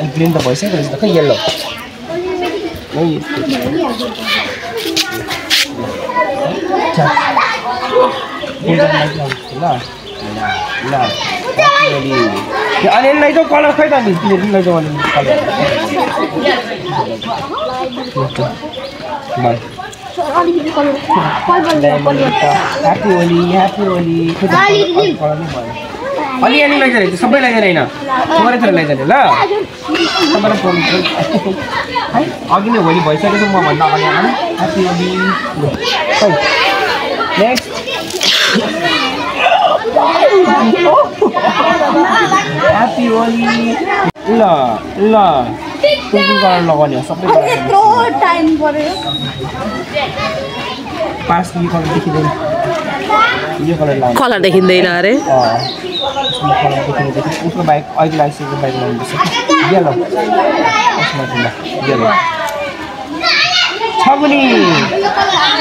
green त भइसक्यो रहेछ त खै येल्लो अनि लैजाऊ कलर खै त लैजाऊ अनि कलर ह्याप्पी होली अलिअलि लैजाने सबै लैजाने होइन थोरै थोरै लैजाने ल तपाईँलाई है अघि नै होली भइसकेको म भन्दा अगाडि ह्याप्पी होली खै नेक्स्ट ह्याप्पी होली ल ल कुन कलर लगाउने हो सबै पास यो कलर देखिँदैन यो कलर लगाउने कलर देखिँदैन अरे उसको बाइक अहिले लागिसकेको बाइक लाउँदैछ येलो येलो छ पनि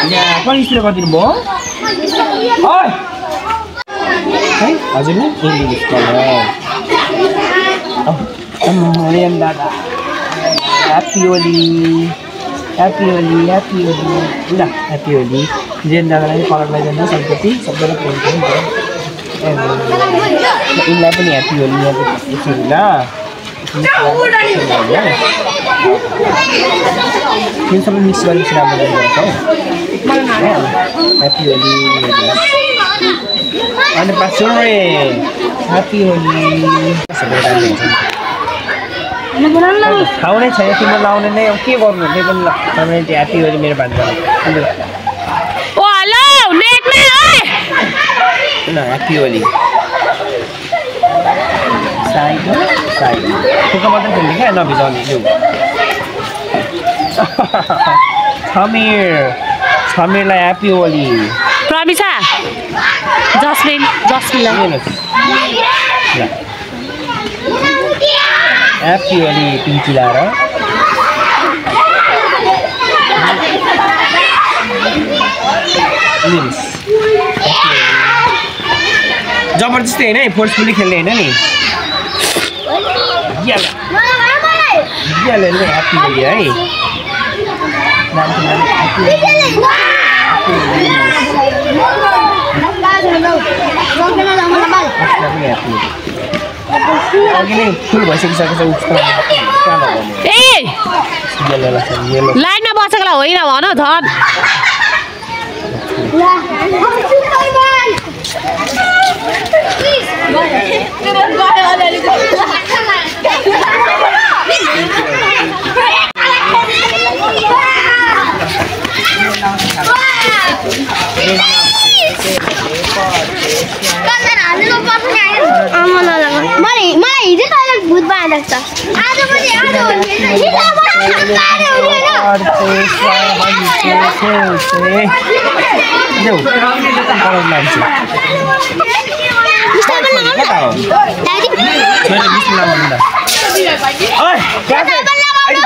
यहाँ कहिले स्प्रे गरिदिनु भयो है हजुरले इङ्ग्लिस कलर दादा happy Holi happy Holi happy Holi ल ह्याप्पी होली जेन दादालाई कलर लगाइदिनु अलिकति सबैलाई पेन्ट पनि यिनलाई पनि ह्याप्पी होली यसरी ल यो सबै मिक्स गरेपछि राम्रो गर्छ ह्याप्पी होली अनि पासोरे ह्याप्पी होली खाउनै छैन तिम्रो लाउने नै के गर्नु त्यही पनि ल तपाईँ ह्याप्पी होली मेरो भान्जा ल ह्याप्पी होली साइड तुका मात्रै खेल्ने क्या नभिजाउने यो समीरलाई ह्याप्पी होली प्रमिसा जस्मिनलाई ह्याप्पी होली पिङ्की लाएर जबरजस्ती होइन है फोर्सफुली खेल्ने होइन नि ह्याप्पी होली है अघि नै फुल भइसकिसकेको छ उसको लाइनमा बसेकोलाई होइन भन झन् मलाई हिजो त भूत बाँधेको छ आज पनि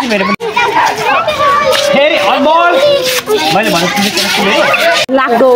मैले लाग्दो